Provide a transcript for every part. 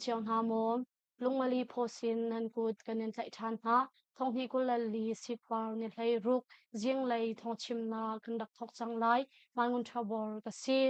cio hna maw? Lungmali phawsin nan kut kan in tlaih ṭhan hna. Thonghnih 24 sikpar ni 16 zinglei thawngchimnak kan rak thawk cang lai. Mai Ngun Ṭha Bor ka si.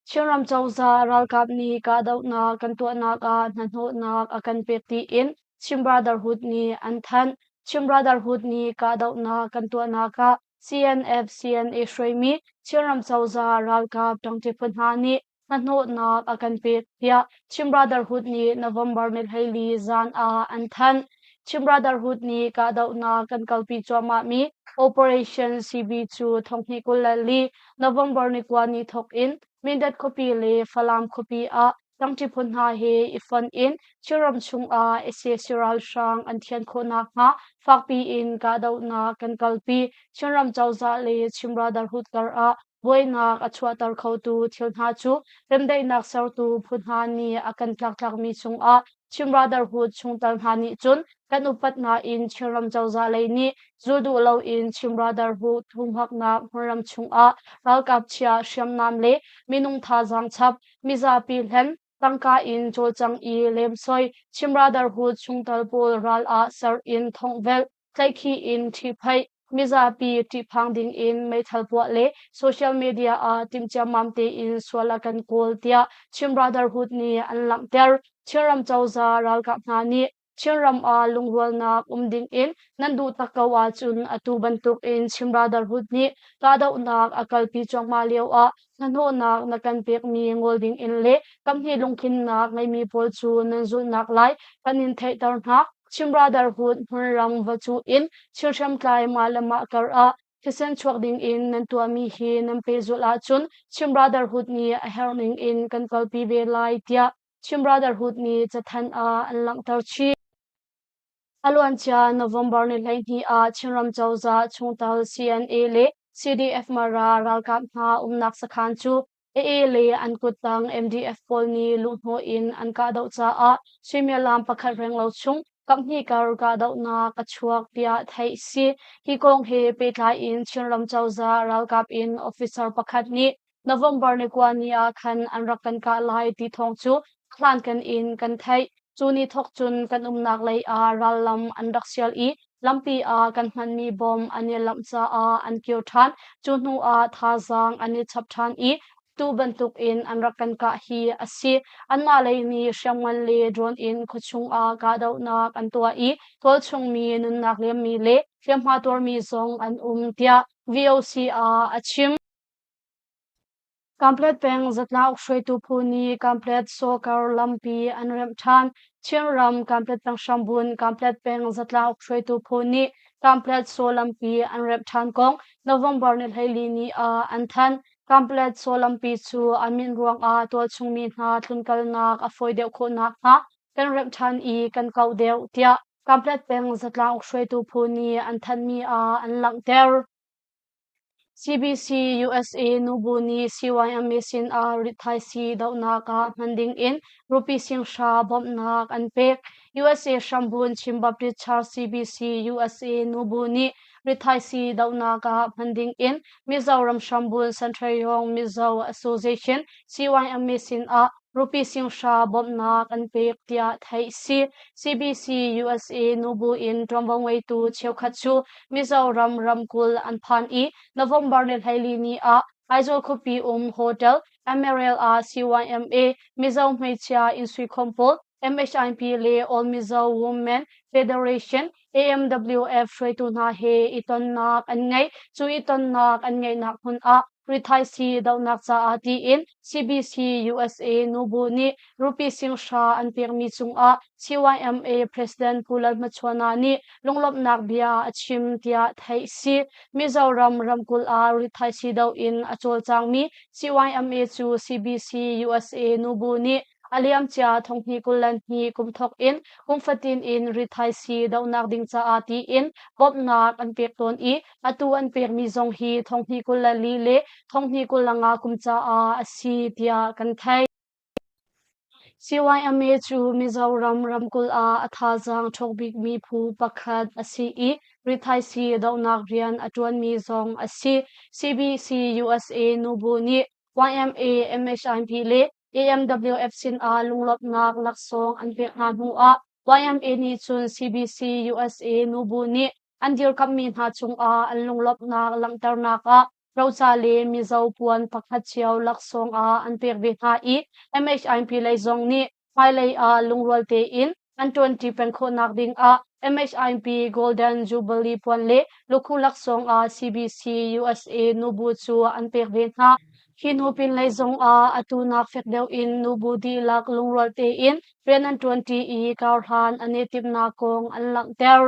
Chinram cozah ralkap nih kahdohnak kan tuahnak ah hnahnawhnak a kan pek tiin Chin Brotherhood nih an thanh. Chin Brotherhood nih kahdohnak kan tuahnak ah CNF CNA hruaimi Chinram cozah ralkap ṭangṭi phu hna nih hnahnawhnak a kan pek tiah Chin Brotherhood nih November ni 14 zan ah an thanh. Chin Brotherhood nih kahdohnak kan kalpi cuahmahmi Operation CB cu thonghnih 24 November ni kua ni thawk in Mindat khuapi le Falam khuapi ah tlangṭi phun hna he i fonh in Chinram chungah sac ralhrang an thian khawh nakhnga fakpi in kahdohnak kan kalpi. Chinram cozah le Chin Brotherhood kar ah buainak a chuahter khotu thil hna cu remdaihnak sertu phu hna nih a kan tlaktlakmi chungah Chin Brotherhood chungtel hna nih cun kan upat nain Chinram cozah lei nih zul duh loin Chin Brotherhood humhaknak hmunram chungah ralkap chia hriamnam le minung thazaang chap, mizapi hlen, tangka in cawlcang i lemsoi Chin Brotherhood chungtel pawl ral ah ser in thonghvelh, tlaihkhih in ṭhihphaih, mizapi ṭihphang ding in meithal puah le social media ah timh ciammam tein sual a kan kawl tiah Chin Brotherhood nih an langhter. Chinram cozah ralkap hna nih Chinram ah lungrualnak um ding in nan duh tak ko ahcun atu bantuk in Chin Brotherhood nih kahdohnak a kalpi cuahmah lio ah hnahnawhnak na kan pekmi ngol ding in le kamhnih lungtlinnak ngeimi pawl cu nan zulhnak lai kan in theihter hna. Chin Brotherhood hmunram va cuh in Chin hriamtlai mah le mah kar ah thisen chuak ding in nan tuahmi hi nan pehzulh ahcun Chin Brotherhood nih a herh ning in kan kalpi ve lai tiah Chin Brotherhood nih cathanh ah an langhter chih. A luancia November ni 12 ah Chinram cozah chungtel CNA le CDF Mara ralkap hna umnak sakhan cu AA le an kuttang MDF pawl nih luhhnawh in an kahdoh caah suimilam pakhat renglo chung kaphnih kar kahdohnak a chuak tiah theih si. Hi kong he pehtlai in Chinram cozah ralkap in officer pakhat nih November ni kua ni ah khan an rak kan kah lai ti thawng cu a hlankan in kan theih. Cu ni thawk cun kan umnak lei ah rallam an rak sial i lampi ah kan hmanmi bom an i lamh caah an kir ṭhan. Cu hnu ah thazaang an i chap ṭhan i tu bantuk in an rak kan kah hi a si. Anmah lei nih hriamngan le drone in khuachung ah kahdohnak an tuah i tualchung mi nunnak liammi le hliamhma tuarmi zong an um tiah VOC ah a chim. Kamplet peng zatlang hruaitu phu nih Kamplet Sawkar lampi an remh ṭhan. Chinram Kamplet peng hrambun Kamplet peng zatlang hruaitu phu nih Kamplet Saw lampi an remh ṭhan kong November ni 14 ni ah an thanh. Kamplet Saw lampi cu a minh ruangah tualchung mi hna tlunkalnak a fawi deuh khawh nakhnga kan remh ṭhan i kan kauh deuh tiah Kamplet peng zatlang hruaitu phu nih an thanhmi ah an langhter. CBC USA nubu nih CYMA sin ah rithaisii dohnak ah hman ding in rupee singhra bawmhnak an pek. USA hrambun Chin Baptist Church CBC USA nubu nih rithaisii dohnak ah hman ding in Mizoram hrambun Central Yong Mizo Association CYMA sin ah rupee singhra bawmhnak an pek tiah theih si. CBC USA nubu in ṭuanvo ngeitu cheukhat cu Mizoram ramkulh an phan i November ni 14 ni ah Aizawl khuapi um Hotel Emerald ah CYMA Mizo hmeichia inn suikhawm pawl MHIP le All Mizo Women Federation AMWF hruaitu hna he i tonnak an ngei. Cu i tonnak an ngeihnak hmun ah rithaisii dohnak caah tiin CBC USA nubu nih rupee singhra an pekmi cungah CYMA President Pu Lalhmachuana nih lunglawmhnak bia a chim tiah theih si. Mizoram ramkulh ah rithaisii doh in a cawlcangmi CYMA cu CBC USA nubu nih a liamcia thonghnih 22 kum thawk in kum fatin in rithaisii dohnak ding caah tiin bawmhnak an pek tawn i atu an pekmi zong hi thonghnih 24 le thonghnih 25 kum caah a si tiah kan theih. CYMA cu Mizoram ramkulh ah a thazaang ṭhawng bikmi phu pakhat a si i. rithaisii dohnak rian a ṭuanmi zong a si. CBC USA nubu nih YMA, MHIP le AMWF sinah lunglawmhnak laksawng an pek hna hnuah YMA nih cun CBC USA nubu nih an dirkamhmi hna cungah an lunglawmhnak langhternak ah roca le Mizo puan pakhat cio laksawng ah an pek ve hna i MHIP lei zong nih hmailei ah lungrual tein an ṭuanṭi peng khawhnak ding ah MHIP Golden Jubilee puan le lukhu laksawng ah CBC USA nubu cu an pek ve hna. Hi hnu pinlei zong ah atu nak fek deuh in nubu dihlak lungrual tein rian an ṭuanṭi i karhlan an i timhnak kong an langhter.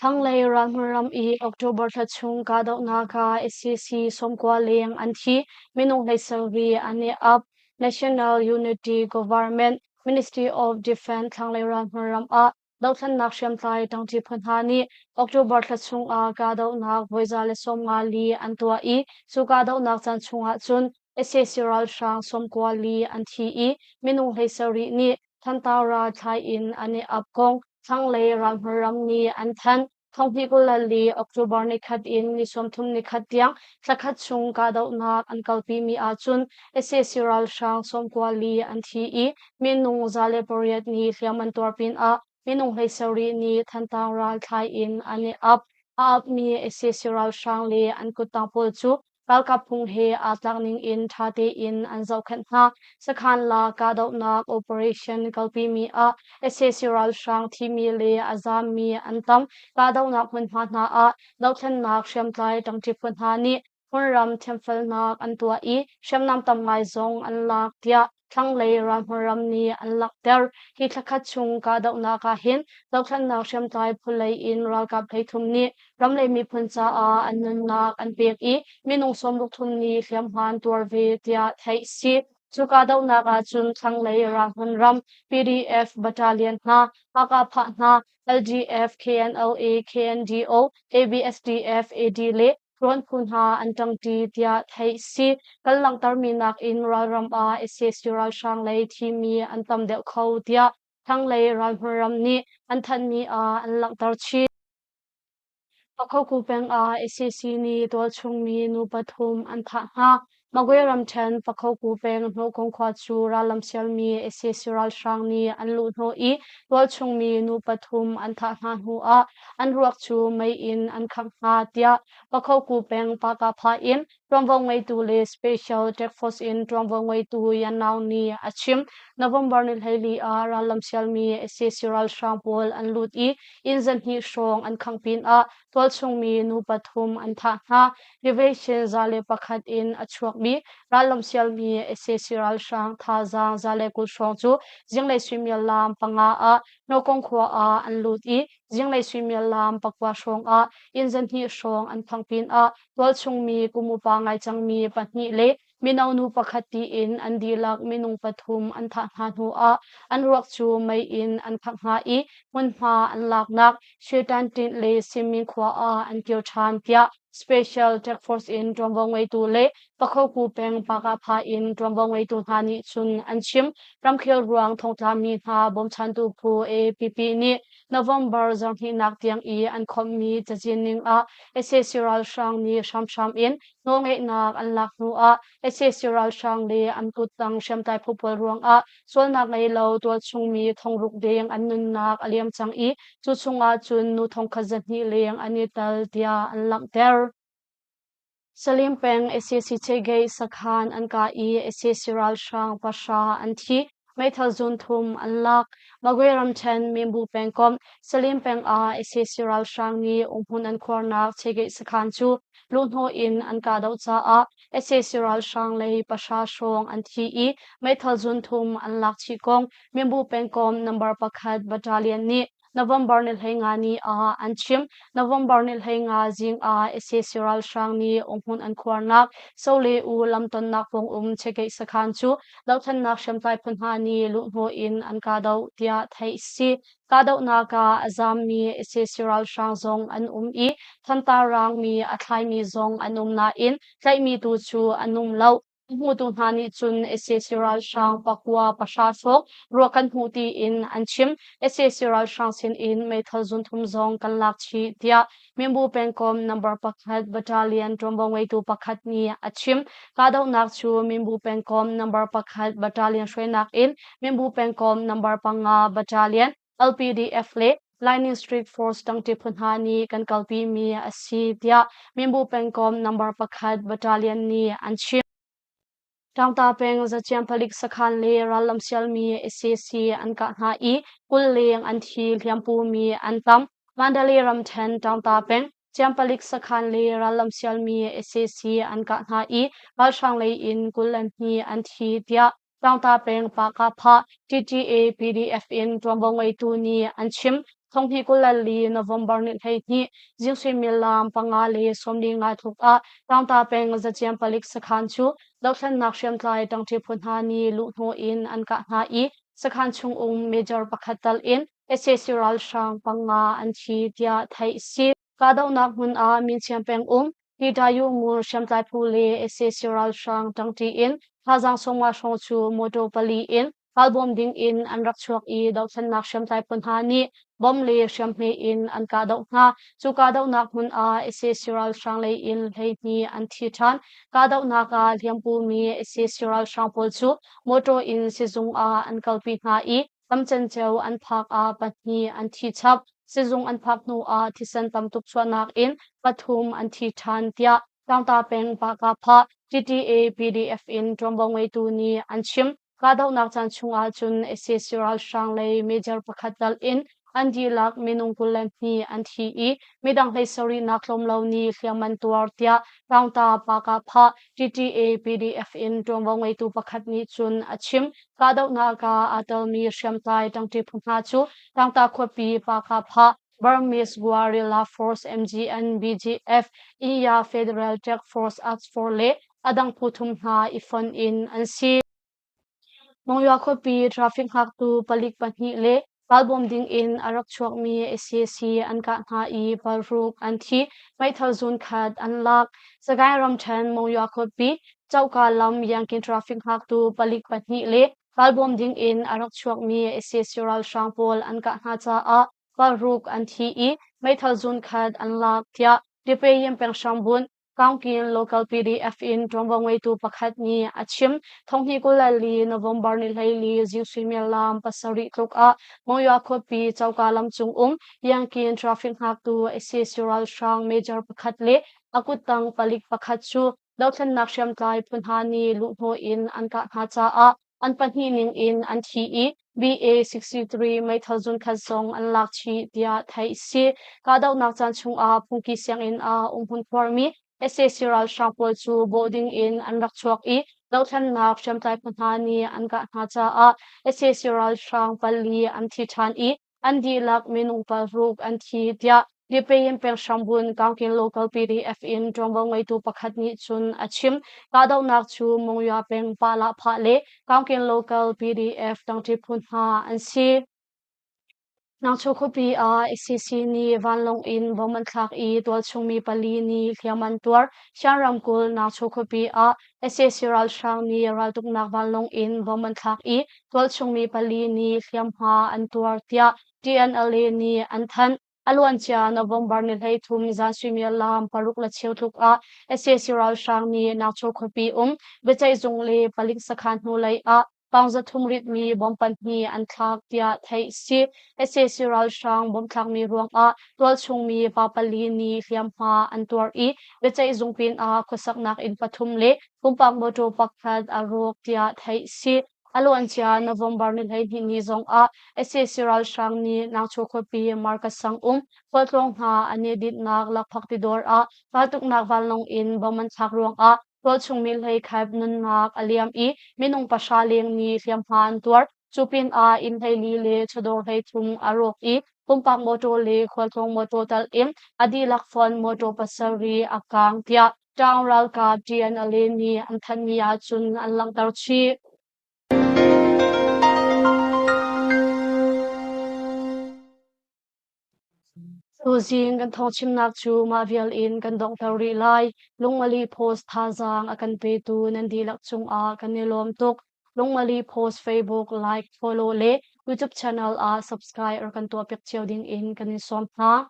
Thlanglei ralhmun i October thla chung kahdohnak ah sac 90 leng an thi, minung 17 an i ap. National Unity Government, Ministry of Defense thlanglei ralhmun ram ah dothlennak hriamtlai ṭangṭi phu hna nih October thla chung ah kahdohnak voi 154 an tuah i cu kahdohnak caan chung ah cun sac ralhrang 94 an thi i minung 17 nih Thantara thlai in an i ap kong thlanglei ralhmun nih an thanh. Thonghnih 24 October nikhat in ni 31 tiang thlakhat chung kahdohnak an kalpimi ahcun sac ralhrang 94 an thi i minung 108 nih hliam an tuar pinah minung 17 nih Thantlang ral thlai in an i ap. A apmi sac ralhrang le an kuttang pawl cu Ralkap phung he aa tlak ning in ṭha tein an zohkhenh hna. Sakhan la kahdohnak operation kalpimi ah sac ralhrang thimi le a zaammi an tam. Kahdohnak hmunhma hna ah dothlennak hriamtlai ṭangṭi phu hna nih hmunram thiamfelnak an tuah i hriamnam tam ngai zong an lak tiah thlanglei ralhmun nih an langhter. Hi thlakhat chung kahdohnak ah hin dothlennak hriamtlai phulei in ralkap 33 nih ram le miphun caah an nunnak an pek i minung 63 nih hliamhma an tuar ve tiah theih si. Cu kahdohnak ahcun thlanglei ralhmun ram PDF battalion hna, Hakha hna, LDF, KNLA, KNDO, ABSDF, AD le Rawn phu hna an ṭangṭi tiah theih si. Kan langhtermi nakin ralram ah sac ralhrang lei thimi an tam deuh kho tiah thlanglei ralhmun nih an thanhmi ah an langhter chih. Pakhoku peng ah sac nih tualchungmi nu pathum an thah hna. Magwe ramṭhen Pakhoku peng Hnawhkung khua cu rallam sialmi sac ralhrang nih an luhhnawh i tualchungmi nu pathum an thah hna hnuah an ruak cu mei in an khangh hna tiah Pakhoku peng Pakapha in ṭuanvo ngeitu le Special Task Force in ṭuanvo ngeitu Yan Naung nih a chim. November ni 14 ah rallam sialmi sac ralhrang pawl an lut i inn zahnih hrawng an khangh pinah tualchungmi nu pathum an thah hna. Division 101 in a chuakmi rallam sialmi sac ralhrang thazaang 120 hrawng cu zinglei suimilam 5 ah Nokong khua ah an lut i zinglei suimilam 9 hrawng ah inn zahnih hrawng an phang pinah tualchungmi kum upa ngai cangmi pahnih le mino nu pakhat tiin an dihlak minung pathum an thah hna hnuah an ruak cu mei in an khangh hna i hmunhma an laknak Shwetantin le Simin khua ah an kir ṭhan tiah Special Task Force in ṭuanvo ngeitu le Pakhoku peng Pakapha in ṭuanvo ngeitu hna nih cun an chim. Ramkhel ruang thongtlami hna bawmchantu phu AAPP nih November zarhhnihnak tiang i an khawmhmi cazin ning ah sac ralhrang nih hramhram in nawlngeihnak an lak hnuah sac ralhrang le an kuttang hriamtlai phu pawl ruangah sualnak ngei lo tualchungmi thongruk deng an nunnak a liam cang i cu chungah cun nu thongkhat 200 leng an i tel tiah an langhter. Salim peng sac Chegei sakhan an kah i sac ralhrang 9 an thi. Meithal zun thum an lak. Magwe ramṭhen Mimbu pengkomh Salim peng ah sac ralhrang nih umhmun an khuarnak Chegei sakhan cu luhhnawh in an kahdoh caah sac ralhrang lei 9 hrawng an thi i meithal zun thum an lak chih kong Mimbu pengkomh number 1 battalion nih November ni 15 ni ah an chim. November ni 15 zing ah sac ralhrang nih umhmun an khuarnak Sole U lamtonnak pawng um Chekeih sakhan cu dohthlennak hriamtlai phu hna nih luhhnawh in an kahdoh tiah theih si. Kahdohnak ah a zaammi sac ralhrang zong an um i thantar raangmi a thlaimi zong an um nain tlaihmi tu cu an um lo. A hmutu hna nih cun sac ralhrang pakua pahra hrawng ruak kan hmuh tiin an chim. Sac ralhrang sinin meithal zunthum zong kan lak chih tiah Minbu pengkomh number pakhat battalion ṭuanvo ngeitu pakhat nih a chim. Kahdohnak cu Minbu pengkomh number pakhat battalion hruainak in Minbu pengkomh number panga battalion LPDF le Lightning Street Force ṭangṭi phu hna nih kan kalpimi a si tiah Minbu pengkomh number pakhat battalion nih an chim. Ṭangta peng Zacian palik sakhan le rallam sialmi sac an kah hna i 20 leng an thi hliampumi an tam. Mandalay ramṭhen Ṭangta peng Ciampalik sakhan le rallam sialmi sac an kah hna i ralhrang lei in 22 an thi tiah Tlangta peng Pahkahphah TTA PDF in ṭuanvo ngeitu nih an chim. Thonghnih 24 November ni 12 zing suimilam panga le 45 tluk ah Tlangta peng Zacian palik sakhan cu dothlennak hriamtlai ṭangṭi phu hna nih luhhnawh in an kah hna i sakhan chung um major pakhat tal in sac ralhrang panga an thi tiah theih a si. Kahdohnak hmun ah Minchiam peng um Hitayu Ngun hriamtlai phu le sac ralhrang ṭangṭi in thazaang sawmnga hrawng cu motor pali in ralbawm ding in an rak chuak i dohthlennak hriamtlai phu hna nih bom le hriamhme in an kahdoh hna. Cu kahdohnak hmun ah sac ralhrang lei in 12 an thi ṭhan. Kahdohnak ah hliampumi sac ralhrang pawl cu motor in sizung ah an kalpi hna i Tamcenceo an phak ah pahnih an thi chap. Sizung an phak hnu ah thisen tam tuk chuahnak in pathum an thi ṭhan tiah Tlangta peng Pahkahphah TTA PDF in ṭuanvo ngeitu nih an chim. Kahdohnak caan chung ahcun sac ralhrang lei major pakhat tal in an dihlak minung 22 an thi i midang 17 nak tlawm lo nih hliam an tuar tiah Tlangta Pahkahphah TTA PDF in ṭuanvo ngeitu pakhat nih cun a chim. Kahdohnak ah aa telmi hriamtlai ṭangṭi phu hna cu Tlangta khuapi Pahkahphah, Burmese Guerrilla Force MGN, BGF, India Federal Task Force ACT4 le a dang phu thum hna i fonh in an si. Monywa khuapi traffic hngaktu palik pahnih le Ralbawm ding in a rak chuakmi sac an kah hna i paruk an thi, meithal zun khat an lak. Sagaing ramṭhen Monywa khuapi Choka lam Yankin traffic hngaktu palik pahnih le ralbawm ding in a rak chuakmi sac ralhrang pawl an kah hna caah paruk an thi i meithal zun khat an lak tiah Depeyin peng hrambunh Kaungkin local PDF in ṭuanvo ngeitu pakhat nih a chim. Thonghnih 24 November ni 14 zing suimilam pasarih tluk ah Monywa khuapi coka lam cung um Yankin traffic hngaktu sac ralhrang major pakhat le a kuttang palik pakhat cu dothlennak hriamtlai phu hna nih luhhnawh in an kah hna caah an pahnih ning in an thi i BA-63 meithal zunkhat zong an lak chih tiah theih a si. Kahdohnak caan chungah phungki sianginn ah umhmun khuarmi sac ralhrang pawl cu bawh ding in an rak chuak i dothlennak hriamtlai phu hna nih an kah hna caah sac ralhrang pali an thi ṭhan i an dihlak minung paruk an thi tiah Depeyin peng hrambun Kaungkin Local PDF in ṭuanvo ngeitu pakhat nih cun a chim. Kahdohnak cu Monywa peng Pah-lah-phah le Kaungkin Local PDF ṭangṭi phu hna an si. Nangchu khuapi ah SCC nih vanlawng in bom an thlak i tualchung mi pali nih hliam an tuar. Shan ramkulh Nangchu khuapi ah sac ralhrang nih raltuknak vanlawng in bom an thlak i tualchung mi pali nih hliamhma an tuar tiah TNLA nih an thanh. A luancia November ni 13 zan suimilam paruk le cheu tluk ah sac ralhrang nih Nangcho khuapi um biaceihzung le palik sakhan hnulei ah Pang 300 ritmi bomb pahnih an thlak tiah theih a si. Sac ralhrang bomb thlakmi ruangah tualchung mi pa pali nih hliamhma an tuar i biaceihzung pinah khuasaknak inn pathum le pumpak mawṭaw pakhat a rawk tiah theih a si. A luancia November ni 12 ni zongah sac ralhrang nih Nangcho khuapi Market sang um khualtlawng hna an i dinhnak lakphak tidawr ah raltuknak vanlawng in bomb an thlak ruangah Tualchung mi hleikhat nunnak a liam i minung pahra leng nih hliamhma an tuar. Cu pinah inn 14 le chawdawr 33 a rawk i pumpak mawṭaw le khualtlawng mawṭaw tal in a dihlak fonh mawṭaw pasarih a kaang tiah Ṭaung ralkap TNLA nih an thanhmi ahcun an langhter chih. Tuzing kan thawngchimnak cu mah vial in kan donghter rih lai. Lungmali Post thazaang a kan petu nan dihlak cungah kan i lawm tuk. Lungmali Post Facebook like, follow le YouTube channel ah subscribe rak kan tuahpiak cio ding in kan in sawm hna.